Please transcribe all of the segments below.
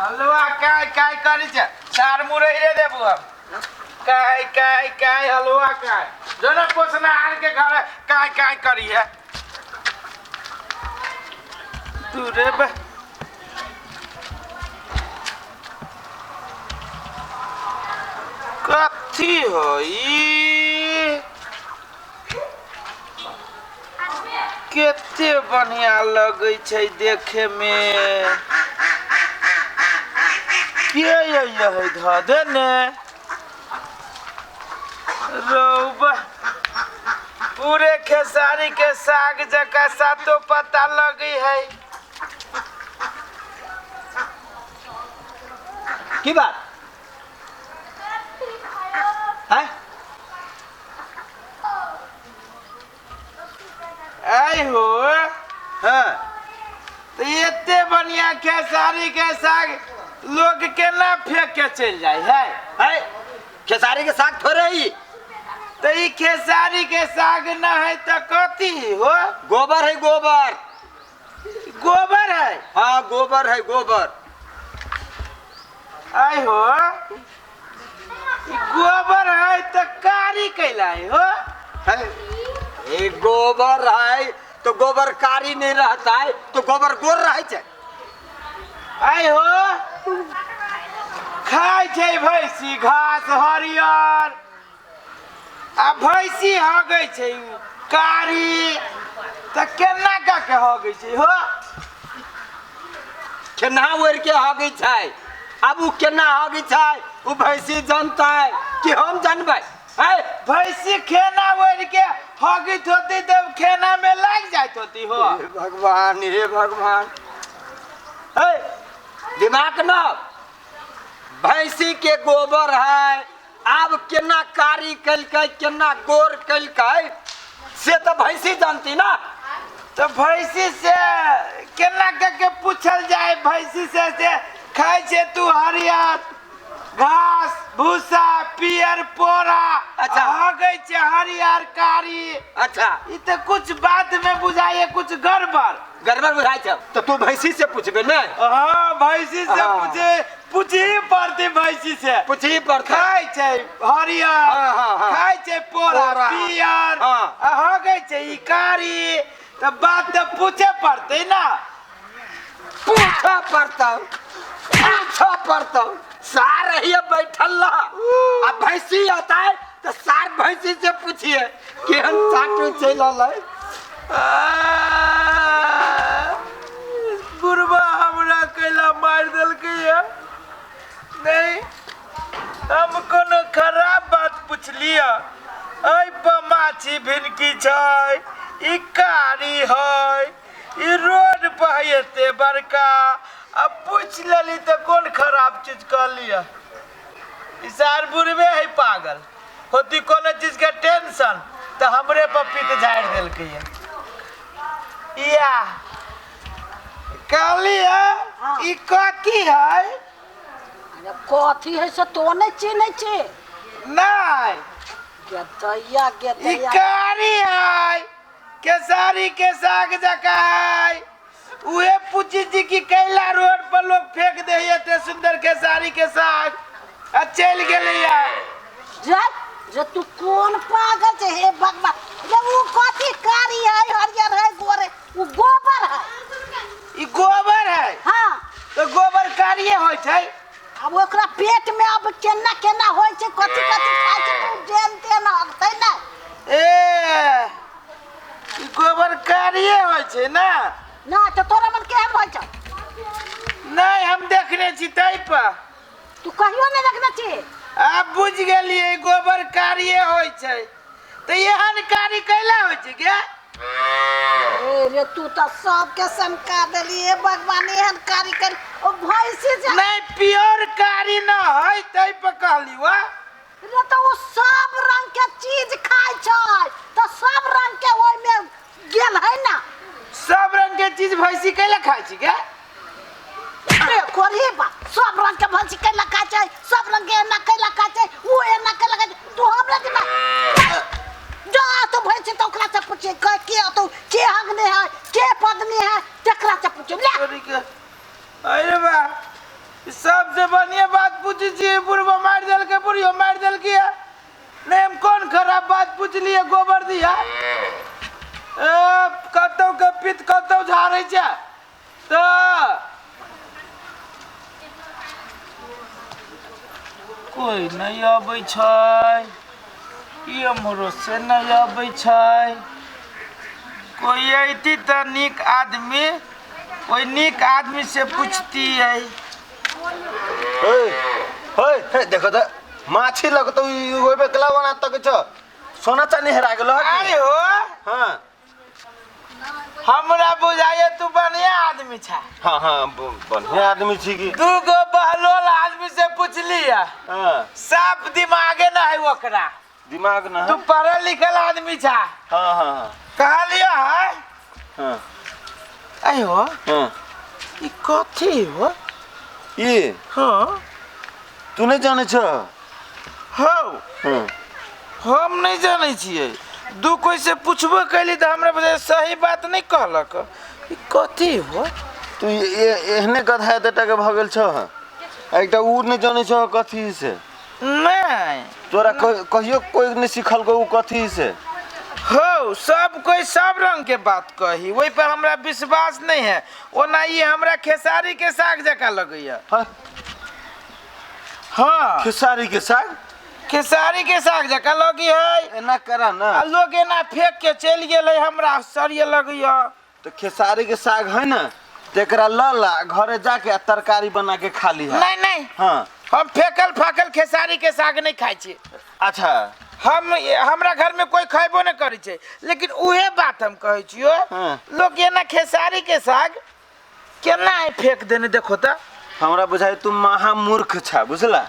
हलवा काय काय करै छै सार मुरई रे देबू हम काय काय काय हलवा काय जो ने पोसनाहार के घर काय काय करी है तू रे बा कथी होई कते बढ़िया लगै छै देखे में के ये है धऽ दे ने रौबा पूरे खेसारी के साग जका सातो पत्ता लगै है। की बात है? आइ हो। हाँ। तऽ एते बढ़िया खेसारी के साग लोग केना फेंक के चलि जाइ है? है खेसारी के साग थोड़े ही। तऽ ई खेसारी के साग न है तऽ कथी हो? गोबर है गोबर। गोबर है? हाँ गोबर है गोबर। आइ हो ई गोबर है तऽ कारी कैला है हो? है ये गोबर है तो गोबर कारी नहीं रहता है तो गोबर गोर रहे छै। आइ हो खाइ छै भैंसी घास हरियर आ भैंसी हगै छै कारी तऽ केना कऽ के हगै छै हो? केना ओढ़ि के हगै छै? आब ओ केना हगै छै ओ भैंसी जानतै कि हम जानबै? है भैंसी खेना ओढ़ि के हगैत होतै तऽ खेना में लागि जाइत होतै हो। हे भगवान हे भगवान। है दिमाग न भैंसी के गोबर है आब केना कारी केलकै केना गोर केलकै से तऽ भैंसी जानती ना। तऽ भैंसी से केना कऽ के पूछल जाय? भैंसी से खाइ छै तू हरियर घास भूसा पियर पोरा। अच्छा। हगै छै हरियर कारी। अच्छा। ई तऽ कुछ बात में बुझाइए कुछ गड़बड़। गड़बड़ बुझाइ छै तऽ तू भैंसी से पूछबे ने? हाँ भैंसी से हाँ। पूछे पूछही पड़तै भैंसी से। पूछही पड़तै। खाइ छै हरियर। हाँ, हाँ, हाँ। खाइ छै पोरा पोरा। पियर। हाँ। आ हगै छै ई कारी तऽ बात तऽ पूछे पड़तै ना। पूछे पड़तौ पूछे पड़तौ। सार रहिए बैठल रह आ भैंसी आता है तो सार भैंसी से पूछिए केहन साटू चलि अलै। बुढ़बा हमरा कैला मारि देलकै ये? नहीं हम कोनो खराब बात पुछलियै। एहि पर माछी भिनकी छै ई कारी है ई रोड पर है एते बड़का आ पूछि लेली तऽ कोन खराब चीज कहलियै? ई सार बुढ़बे है पागल होती कोनो चीज के टेंशन तऽ हमरे पर पीठ झाड़ि देलकै ये। या कहलियै ई कथी है? अरे कथी है से तो नहीं चिन्है छी? नहीं गेदैया ई गेदैया कारी है केसारी के साग जका है। उहे पूछी छी कि कैला रोड पर लोग फेंक दे है एते सुंदर खेसारी के साग आ चलि गेलै जे जे तू कोन पागल छै हे भगवान। जे उ कथी कारी है हरियर है गोर है उ गोबर है। ई गोबर है? हाँ। तऽ गोबर कारिये होइ छै? अब ओकरा पेट में अब केना केना होइ छै कथी कथी खाइ छै तऽ उ जेन तेन हगतै ने। ए ई गोबर कारिये होइ छै ना? ना तऽ तोरा मन केहन होइ छौ? नहीं हम देखने छी तै पर। तू कहियो नहि देखने छी? आब बुझि गेलियै गोबर कारिये होइ छै तऽ एहन कारी कैला होइ छै गे? ए रे तू तऽ सबके सनका देली हे भगवान एहन कारी कर ओ भैंसी जे नहीं प्योर कारी न है तै पर कहली वा। रे तऽ ओ सब रंग के चीज खाइ छै तऽ सब रंग के ओहिमे गेल है ना। सब रंग के चीज भैंसी कैला खाइ छै गे? अरे कोरी बा सब रंग के भैंसी कैला खाइ छै सब रंग के एना कैला खाइ छै उ एना कैला खाइ छै तू हमरा दिमाग जा तो भैंसी तो ओकरा से पूछे के तो के हगने है के पदने है तकरा से पूछे ले। अरे बा सबसे बढ़िया बात पूछी छी, बुढ़बा मारि देलकै, बुढ़ियो मारि देलकै। नहीं, हम कौन खराब बात पूछलिए? गोबर दिया ए कतौ के पित कतौ झाड़ै छै तऽ कोई नहीं अबै छै, ई अमरो से नहीं अबै छै। कोई अयती तऽ नीक आदमी, कोई नीक आदमी से पूछतियै। हे हे हे, देखो त माछी लगतो ई ओइमे केला बना तक छ, सोना चानी हेरा गेलो है की? अरे हो। हाँ। हमरा बुझाइए तू बढ़िया आदमी छा। हाँ हाँ, बढ़िया आदमी छी की। दू गो बहलोल आदमी से पूछलियै। हाँ। साफ दिमागे न है ओकरा। दिमाग न है। तू पढ़ल लिखल आदमी छा। हाँ हाँ हाँ। कहलियो है। हाँ। अयो। हाँ। ई कथी हो? ई? हाँ। तू नहीं जाने छ? हौ। हाँ। हम नहीं जानै छियै। दू कोई से पूछबो कैली तऽ हमरा बुझाइए सही बात नहीं कहलक। ई कथी हो? तू एहने गधा एतेटा के भऽ गेल छ? आ एकटा उ नहीं जानै छ कथी से? नहीं। तोरा कहियो कोई नहीं सिखलको उ कथी से? हौ, सब कोई सब रंग के बात कही, ओहि पर हमरा विश्वास नहीं है। ओना ई हमरा खेसारी के साग जकाँ लगैया। हाँ। हाँ। खेसारी के साग? खेसारी के साग जकाँ लगी है। एना करा ना। आ लोग एना फेंक के चलि गेलै, हमरा आश्चर्य लगैया। तो खेसारी के साग है ना, तेकरा ल ला घरे जाके आ तरकारी बना के खा ली। नहीं नहीं। हाँ। हम फेकल फाकल खेसारी के साग नहीं खाइ छी। अच्छा। हम हमरा घर में कोई खैबो नहीं करै छै, लेकिन उहे बात हम कहै छियो। हाँ। लोग एना खेसारी के साग केना है फेंक देने, देखो त। हमरा बुझाइ तू महामूर्ख छा, बुझला?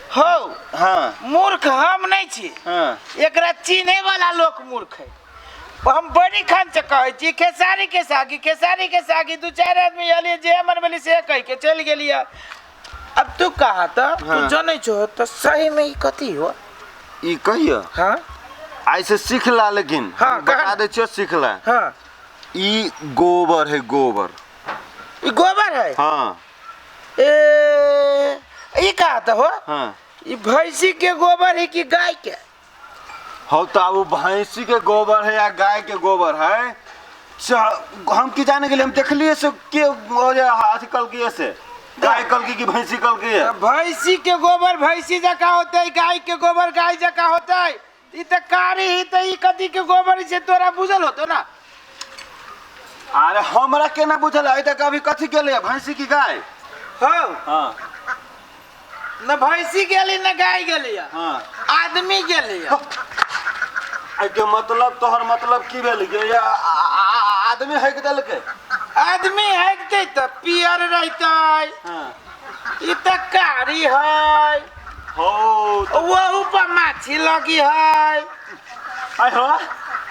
हौ। हाँ। मूर्ख हम नहीं छी। हाँ। एकरा चिन्हे वाला लोग मूर्ख है। हम बड़ी खान से कहै छी खेसारी के सागी, खेसारी के सागी। दू चारि आदमी अलिए जे मन भेलै से कहि के चलि गेलियै। अब तू कहा त, तू हाँ। जनै छो त सही में ई कथी हो? ई कहियो। हाँ। आइ से सीख ला, लेकिन हाँ, हम बता कहा। दै छियो, सीख ला। हाँ। ई गोबर है, गोबर। ई गोबर है? हाँ। ए ई कहा त हो? हाँ। ई भैंसी के गोबर है कि गाय के? हौ त अब भैंसी के गोबर है या गाय के गोबर है, हम की जाने के लिए, हम देखलिए से के अथी कल के से गाय कल की कि भैंसी कल की है। भैंसी के गोबर भैंसी जका होते है, गाय के गोबर गाय जका होते है। ई त कारी ही त ई कथी के गोबर से तोरा बुझल होतो ना? अरे हमरा केना बुझल है तक अभी कथी गेलै, भैंसी की गाय? हौ। हाँ। न भैंसी गेली न गाय गेली। हाँ। आदमी गेली। के मतलब तोहर मतलब की भेल के आदमी हैक देलकै? आदमी हैकतै त पियर रहतै। हाँ। ई त कारी है। हौ। ओहू पर माछी लगी है। आय हो,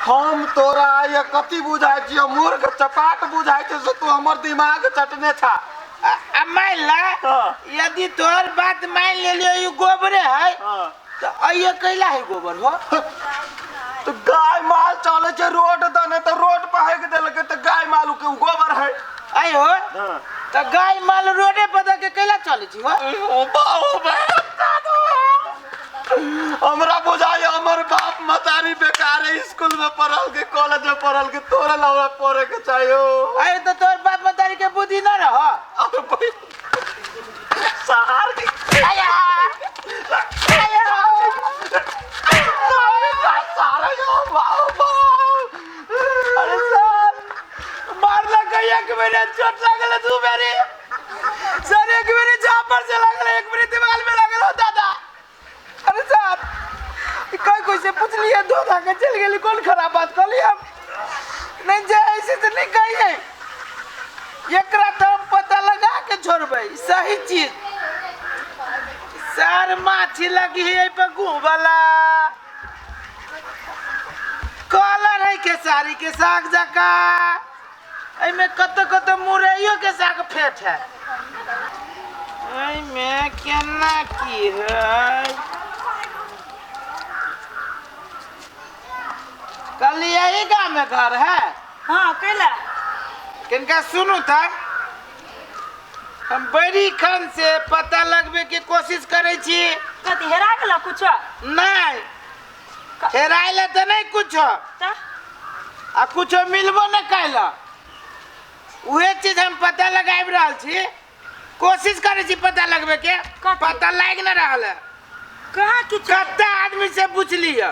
हम तोरा ये कथी बुझाइ छियो, मूर्ख चपाट बुझाइ छै से तू हमर दिमाग चटने छा। आ मान ला, हाँ। यदि तोहर बात मान लेलियो ई गोबरे है, हाँ। त अइयो कैला है गोबर हो? तो गाय माल चले छै रोड दने, त रोड पर हैक देलकै त गाय माल के गोबर है। आइ हो? हाँ। त गाय माल रोडे पर दे के कैला चले छी हो? ओ बाबू हमरा बुझाइ हमर बाप मतारी बेकार है, स्कूल में पढ़ल के कॉलेज में पढ़ल के तोरा लगा पढ़े के चाहियो। आइ त तोहर बाप मतारी के बुद्धि न रह। अरे भाई, सहार के आया। आया। अरे सर, मारला कहीं एक बेरे चोट लागल, दू बेरे सर, एक बेरे झापर से लागल, एक बेरे दीवार में लागल हो दादा। अरे सर, कोई कोई से पूछ लिया, दो धागा चल गेली, कौन खराब बात कहली हम? नहीं जाए ऐसे तो नहीं कही है। एकरा तो हम पता लगा के छोड़बै सही चीज। सर माछी लगी है पर गुह वाला कलर है खेसारी के साग जका, एमे कत कत मुरैयो के साग फेट है। एमे केना की है? कल यही गाँव में घर है? हाँ, कैला? किनका सुनू था? हम बड़ी खन से पता लगबे के कोशिश करै छी। कथी हेरा गेल कुछो? नहीं, हेराइल तऽ नहीं कुछो। तऽ आ कुछो मिलबो नहीं कैला। उहे चीज हम पता लगाबि रहल छी, कोशिश करै छी पता लगबे के। कथी? पता लागि नहि रहल है। कहाँ किछु? कते आदमी से पूछलियै,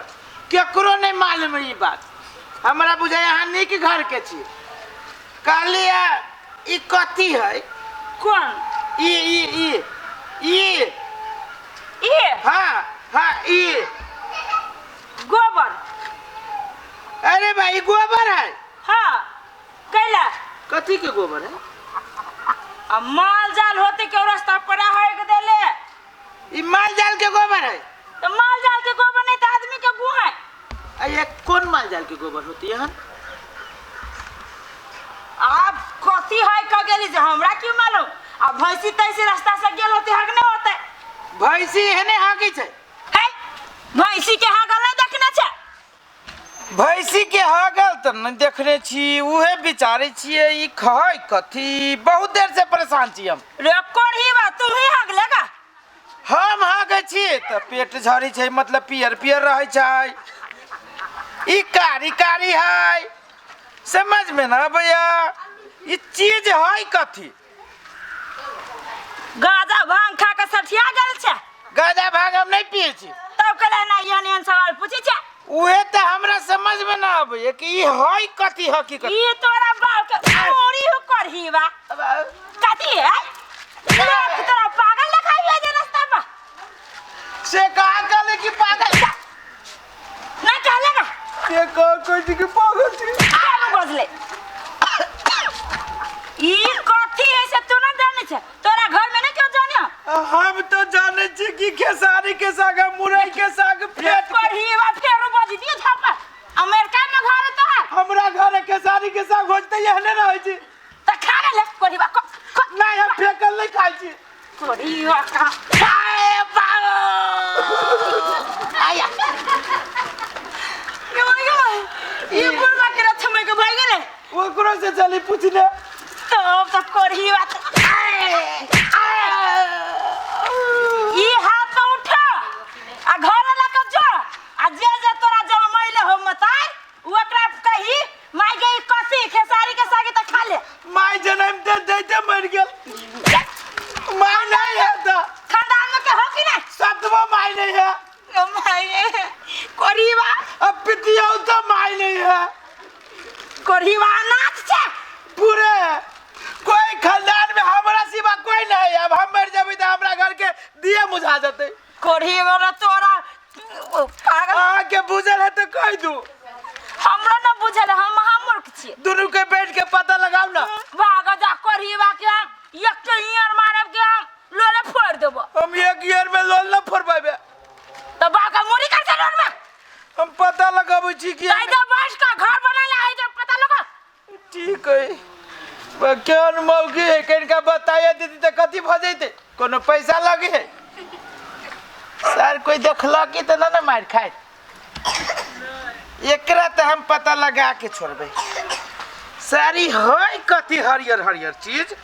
केकरो नहीं मालूम है ई बात। हमरा बुझाइ अहाँ नीक घर के छी। कहलियै ई कथी है? कोन? ई ई ई ई ई? हाँ हाँ ई गोबर। अरे भाई, ई गोबर है? हाँ, कैला? कथी के गोबर है? आ माल जाल होते के रास्ता पर हक देले। ई माल जाल के गोबर है? तो माल जाल के गोबर नहीं तो आदमी के गु है। आ ये कौन माल जाल के गोबर होती है? आप कथी है कह गेली जे हमरा की मालूम। आ भैंसी तैसी रास्ता से गेल होते हक नहीं होते। भैंसी एहने हाकी छै? है, भैंसी के हगल नहीं देखने छै? भैंसी के हगल तऽ नहीं देखने छी, उहे बिचारे छियै ई खै कथी। बहुत देर से परेशान छी हम। रे कोढ़ी बा, तू ही हग लेगा। हम हगै छी तऽ पेट झड़ी छै, मतलब पियर पियर रहै छै। ई कारी कारी है, समझ में ना अबैया ई चीज है कथी। गांजा भांग खा के सठिया गेल छै। गांजा भांग हम नहीं पिए छी। तब कहले ना एहन एहन सवाल पूछै छै। उहे तऽ हमरा समझ में ना अबैया कि ई है कथी हकीकत। ई तोरा बाल के मोरी हो करही बा कथी है? लोग तोरा पागल देखाई है जे रास्ता पर। से कहा कहले कि पागल? ना कहले ना। से कहा कहै कि पागल छी? आगू बजले। ई कथी है से तू ना जानै छै? तोरा घर में नहीं क्यों जाने? हम तो जानै छी कि खेसारी के साग आ मुरई के साग फेट के। करही बा फेरो बज दियो झापा। अमेरिका में घर तोहर? हमरा घर खेसारी के साग हो जतै एहने रहै छी। त खा ले करही बा। नहीं, हम फेकल नहीं खाइ छी। करही बा का आए बाबू। आया ये भाई ये बुढ़वा के रथ में के भाई गेले। ओकरो से चली पूछ ले। तब तो करही बात। ई हाथ पर उठा आ घर वाला के जो आ जे जे तोरा जलमैले हो मतार ओकरा कही माय गई कथी खेसारी के सागे त खा ले। माय जन्म दे देते मर गेल। माय नहीं है तो खानदान में के हो कि नहीं? सतवो माय नहीं है। माय करहीवा। अब पितिया तो माय नहीं है। करहीवा नाच छे पूरे कोई खानदान में हमरा सिवा कोई नहीं है। अब हम मर जेबै तऽ हमरा घर के दिए बुझा जेतै। करहीवा तोरा पागल। अहाँ के बुझल है तऽ कहि दू। हमरा न बुझल है, हम महामूर्ख छियै। दुनू के बैठ के पता लगाउ ना। भाग जा करहीवा के हम एक के ईयर मारब के हम लोले फोड़ देबो। हम एक ईयर में लोल न फोड़बेबै। तऽ बागा मुड़ी कर से लोल में। हम पता लगाबै छी कि ताइ दे बैठ के घर बनाले है जे पता लगा। ठीक है। केहन मौगी है कनिका बताइए दीदी तऽ कथी भऽ जैतै? कोनो पैसा लगे है? सर कोई देखलक कि तऽ ना मारि खाय। एकरा तऽ हम पता लगा के छोड़बै। सारी है कथी हरियर हरियर चीज?